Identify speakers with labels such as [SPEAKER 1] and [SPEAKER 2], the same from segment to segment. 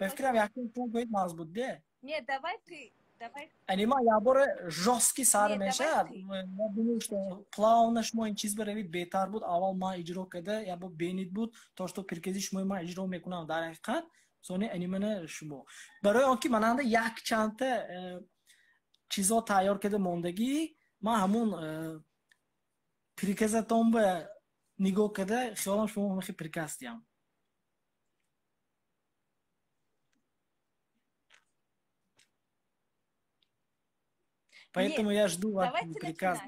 [SPEAKER 1] Ба фикрам якум шумо гӯед нағз буд де.
[SPEAKER 2] Нет, давай ты. Давай.
[SPEAKER 1] Яъне ман як бор жёсткий сар мешавад. Ман думаю, что плавно шумо ин чиз баравид беҳтар буд. Аввал ман иҷро карда, як бор бенид буд, то что прикази шумои ман иҷро мекунам дар ҳақиқат. Сони анимана шумо. Барои он ки мананда як чандта чизо тайёр карда мондагӣ, ман ҳамун приказатон ба нигоҳ карда хиёлам шумо ҳамахи приказ диҳам. Поэтому я жду ваш приказ.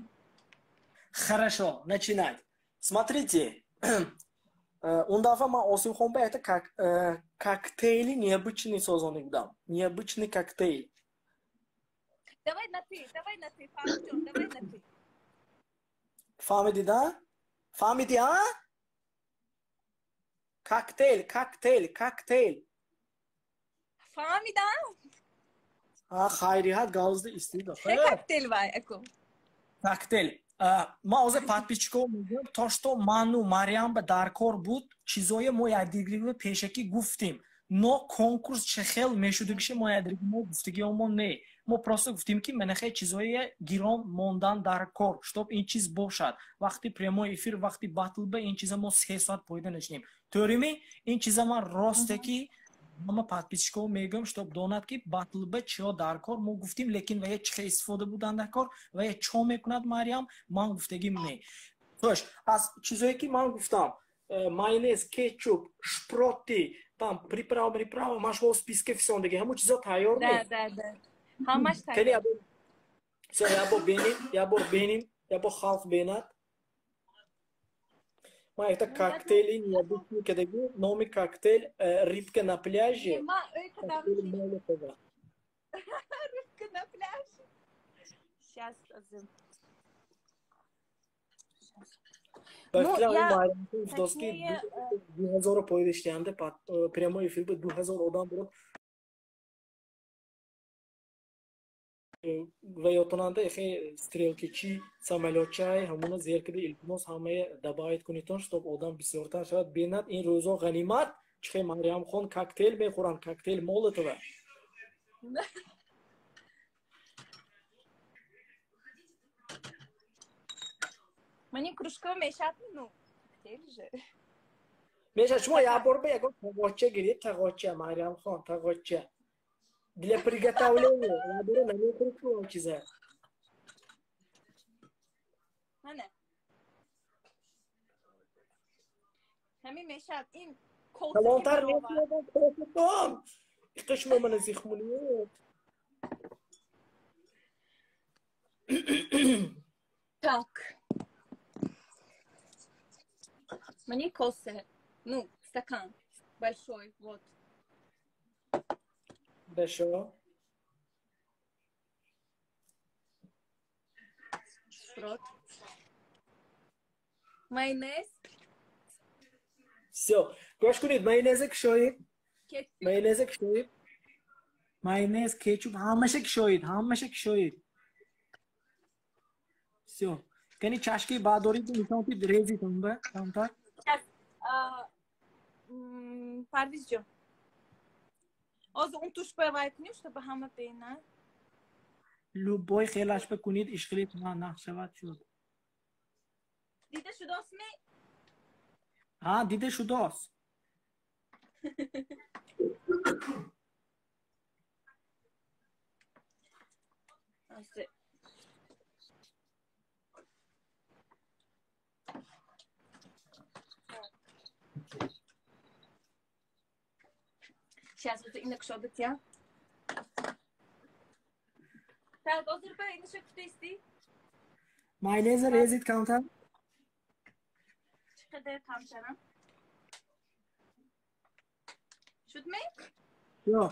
[SPEAKER 1] Хорошо, начинать. Смотрите, он дафъа ман Осимхон ба это как коктейли необычный созони будам. Необычный коктейль.
[SPEAKER 2] Давай на ты, Фаррухҷон, давай на ты.
[SPEAKER 1] Фаҳмидӣ, да? Фаҳмидӣ, а? Коктейль, коктейль, коктейль.
[SPEAKER 2] Фаҳмидам.
[SPEAKER 1] А хайриҳат галзда истида.
[SPEAKER 2] Коктейль вай, аку.
[SPEAKER 1] Коктейль. Ман ҳозир подписчиков мегӯям, то что ману Марьям ба даркор буд, чизое мо якдигарро пешакӣ гуфтем. Но конкурс чӣ хел мешудагише мо якдигарро гуфтагиёмо не. Мо просто гуфтем, ки манахе чизое гирон мондан даркор, чтоб ин чиз бошад. Вақти прямой эфир, вақти батл ба ин чиза мо 3 соат пойда нашинем. Тӯрими ин чиза ман росте ки ҳама подписчиков мегӯям, чтоб донад, ки батл ба чиё даркор мо гуфтем, лекин вая чӣ хел истифода будан даркор, вая чо мекунад Марьям, ман гуфтагим не. Тош, аз чизое ки ман гуфтам, майонез, кетчуп, шпроти, там приправа, приправа, ман шумо списке фисондаги, ҳамон чизо тайёр
[SPEAKER 2] не? Да, да, да. Ҳамаш тайёр.
[SPEAKER 1] Всё, як бор беним, як бор беним, як бор халқ бенад. Ман якта коктейли необычный кадаги, номи коктейл рыбка на пляже.
[SPEAKER 2] Рыбка на пляже. Сейчас.
[SPEAKER 1] Ба фикрам Марьям гуфтост, ки 2000 поидаштианда прямой эфир ба 2000 одам бурад ва ётонанда эхе стрелкичи самолётчай ҳамуна зер кида илтимос ҳамае добавить кунитон, чтоб одам бисёртар шавад бинад. Ин рӯзо ғанимат, чихе Марьямхон коктейл мехӯранд, коктейл Молотова.
[SPEAKER 2] Мани кружка мешавад, ну, коктейль же.
[SPEAKER 1] Мешавад. Шумо як бор ба ягон тағоча гиред, тағоча, Марьямхон, тағоча. Для приготовления. Я беру на микрофон чиза.
[SPEAKER 2] Мана. Ҳамин мешавад ин
[SPEAKER 1] калонтар мешавад кофетон. Иқа шумо мана зихмуниёт.
[SPEAKER 2] Так. Мне косе. Ну, стакан большой, вот.
[SPEAKER 1] Хорошо.
[SPEAKER 2] Шпрот. Майонез.
[SPEAKER 1] Всё. Гӯш кунед, майонезе кушоед. Майонезе кушоед. Майонез, кетчуп, ҳамаша кушоед, ҳамаша кушоед. Всё. Кани чашки баъдорид нишон ки резитон ба камтар.
[SPEAKER 2] Парвизҷон. Ҳозир он туш вай кунем, чтобы ҳама бинад.
[SPEAKER 1] Любой хелаш ба кунед, ишқилит на нақшавад шуд.
[SPEAKER 2] Дида шудост ми?
[SPEAKER 1] Ҳа, дида шудост.
[SPEAKER 2] Сейчас вот ина кушода тя. Так, ҳозир ба инаша кутести?
[SPEAKER 1] Майонеза резид камтар.
[SPEAKER 2] Чӣ қадар камтарам? Шуд ми?
[SPEAKER 1] Ё,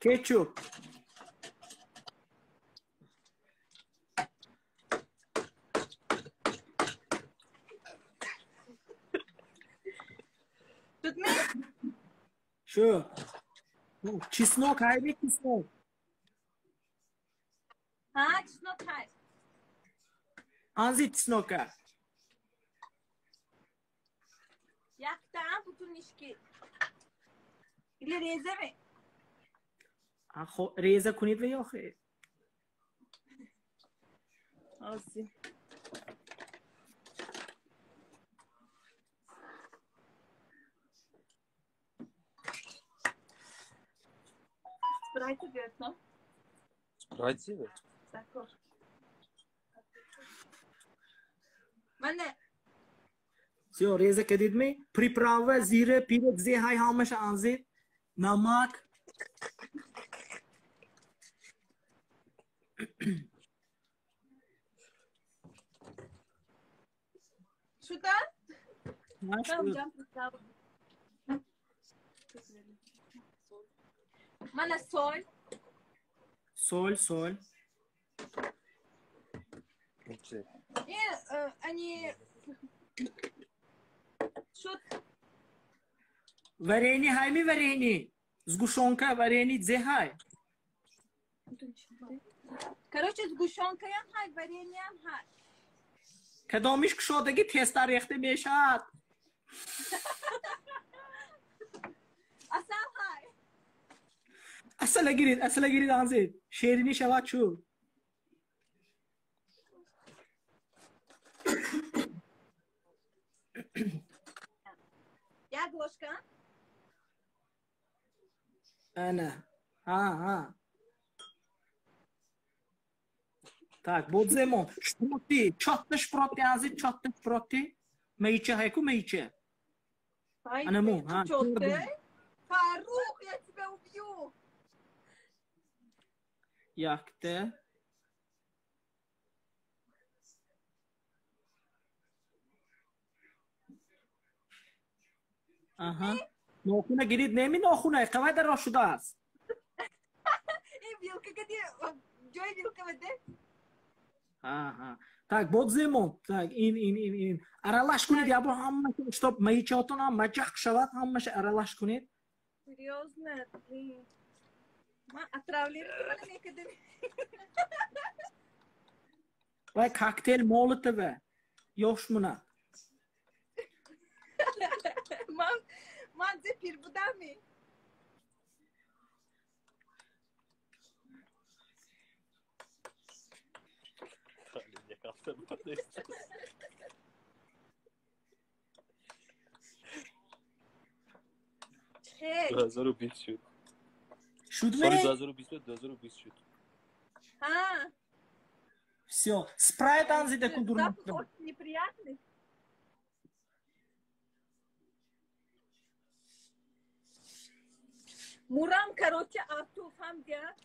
[SPEAKER 1] кетчуп.
[SPEAKER 2] Шуд ми?
[SPEAKER 1] Шуд. Чеснок ҳайби, чеснок.
[SPEAKER 2] Ҳа, чеснок ҳай.
[SPEAKER 1] Анзи чеснока.
[SPEAKER 2] Яктаам бутун нишки. Или резаме?
[SPEAKER 1] Реза кунед ва ё хе?
[SPEAKER 2] Ози. Спрайт биёд, но?
[SPEAKER 3] Спрайт зиёд?
[SPEAKER 2] D'accord. Мане.
[SPEAKER 1] Всё, реза кадид ми? Приправа, зира, пирог, зе ҳай ҳамаша анзид. Намак.
[SPEAKER 2] Шуда? Мана соль.
[SPEAKER 1] Соль, соль.
[SPEAKER 2] Они... Шуд.
[SPEAKER 1] Варенье хайми варенье. Сгущенка варенье зе хай.
[SPEAKER 2] Короче, сгущенка ям хай, варенье ям хай.
[SPEAKER 1] Кадомиш кушодаги теста рехте мешад.
[SPEAKER 2] Асал хай.
[SPEAKER 1] Асала гирид, асала гирид анзид. Шерини шавад шу.
[SPEAKER 2] Як ложка?
[SPEAKER 1] Ана. Ҳа, ҳа. Так, бодземон. Шпроти, чотта шпроти анзид, чотта шпроти. Мейча хайку мейча. Анаму, ҳа.
[SPEAKER 2] Фарух, я тебя убью.
[SPEAKER 1] Якте. Аҳа. Нохуна гирид неми нохуна, қавай дароз шудааст.
[SPEAKER 2] Ин вилка кади, ҷои вилка баде.
[SPEAKER 1] Ҳа, Так, бодземон. Так, ин ин ин ин. Аралаш кунед, ябо ҳамаша, чтоб маичотон ҳам маҷақ шавад, ҳамаша аралаш кунед.
[SPEAKER 2] Серьезно, блин. Ман отравление мекардам.
[SPEAKER 1] Вай коктейл Молотова. Ёш муна.
[SPEAKER 2] Ман зе пир будами. Чӣ?
[SPEAKER 3] 2020 шуд.
[SPEAKER 1] Шуд
[SPEAKER 3] соли 2020 2020 шуд.
[SPEAKER 2] Ҳа.
[SPEAKER 1] Всё, спрайт анзида кудур.
[SPEAKER 2] Запах очень неприятный. Мурам, короче, ату фамдия.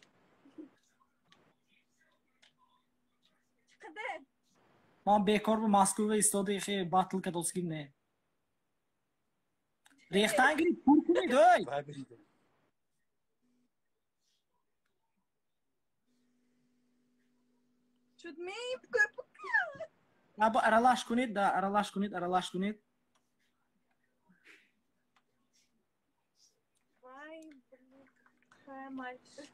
[SPEAKER 2] Чиқадар?
[SPEAKER 1] Ман бекор ба Москва истода хе батл кадоским не. Рехтан гирид, пур кунед, ой!
[SPEAKER 2] Шуд ми пука.
[SPEAKER 1] Або аралаш кунед, да, аралаш кунед, аралаш кунед.
[SPEAKER 2] Вай, блин, мальчик.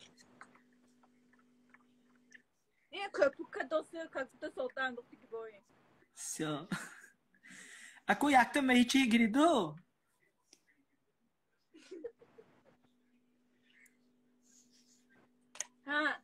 [SPEAKER 2] Не, кӯпука досы, как будто солтан гуфти бой.
[SPEAKER 1] Всё. Ако якта меҳичи гириду?
[SPEAKER 2] Ҳа.